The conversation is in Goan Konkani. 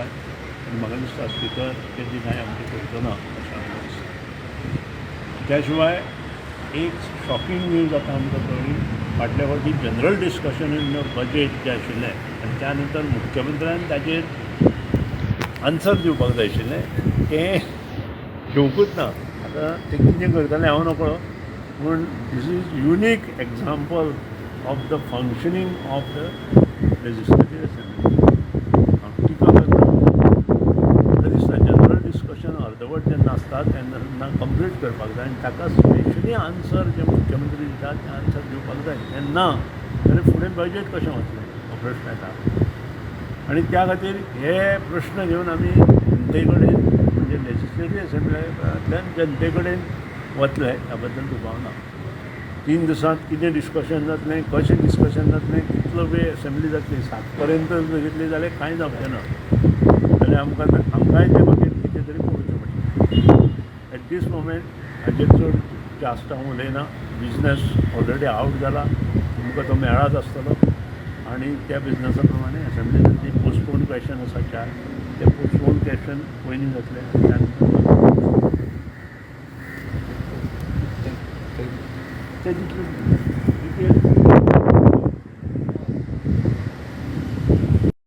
जाय आनी म्हाका दिसता स्पिकर ते डिनाय आमचें करचो ना अशें आमकां दिसता. त्या शिवाय एक शॉकिंग न्यूज आतां आमकां कळ्ळी, फाटल्या फावटी जनरल डिस्कशन इन बजेट जें आशिल्लें आनी त्या नंतर मुख्यमंत्र्यान ताजेर आन्सर दिवपाक जाय आशिल्लें, तें घेवंकूच ना. आतां तें कितें करतलें हांव नकळो, पूण this is unique example of the functioning of the legislative assembly. हांव टिका करना. म्हाका दिसता जनरल डिस्कशन अर्दवट जेन्ना आसता तेन्ना कंप्लीट करपाक जाय आनी ताका स्पेशली आन्सर जे मुख्यमंत्री दितात ते आन्सर दिवपाक जाय. तें ना जाल्यार फुडें बजेट कशें वतलें हो प्रश्न येता. आनी त्या खातीर हे प्रश्न घेवन आमी जनते कडेन, म्हणजे लेजिस्लेटीव असेंब्लींतल्यान जनते कडेन वतले ह्या बद्दल दुबाव ना. 3 दिसांत कितें डिस्कशन जातलें, कशें डिस्कशन जातलें, कितलो वेळ असेंब्ली जातली, 7 पर्यंत घेतली जाल्यार कांय जावचें ना, जाल्यार आमकांय ते मागीर कितें तरी पळोवचें पडटलें. एट these moment हाजेर चड जास्त हांव उलयना. बिजनस ऑलरेडी आवट जाला, तुमकां तो मेळाच आसतलो आनी त्या बिजनसा प्रमाणे असेंब्ली जातली. पोस्टपोन क्वेश्चन आसा 4, ते पोस्टपोन क्वेश्चन पयलीं जातले आनी त्या नंतर ते तितले डिटेल.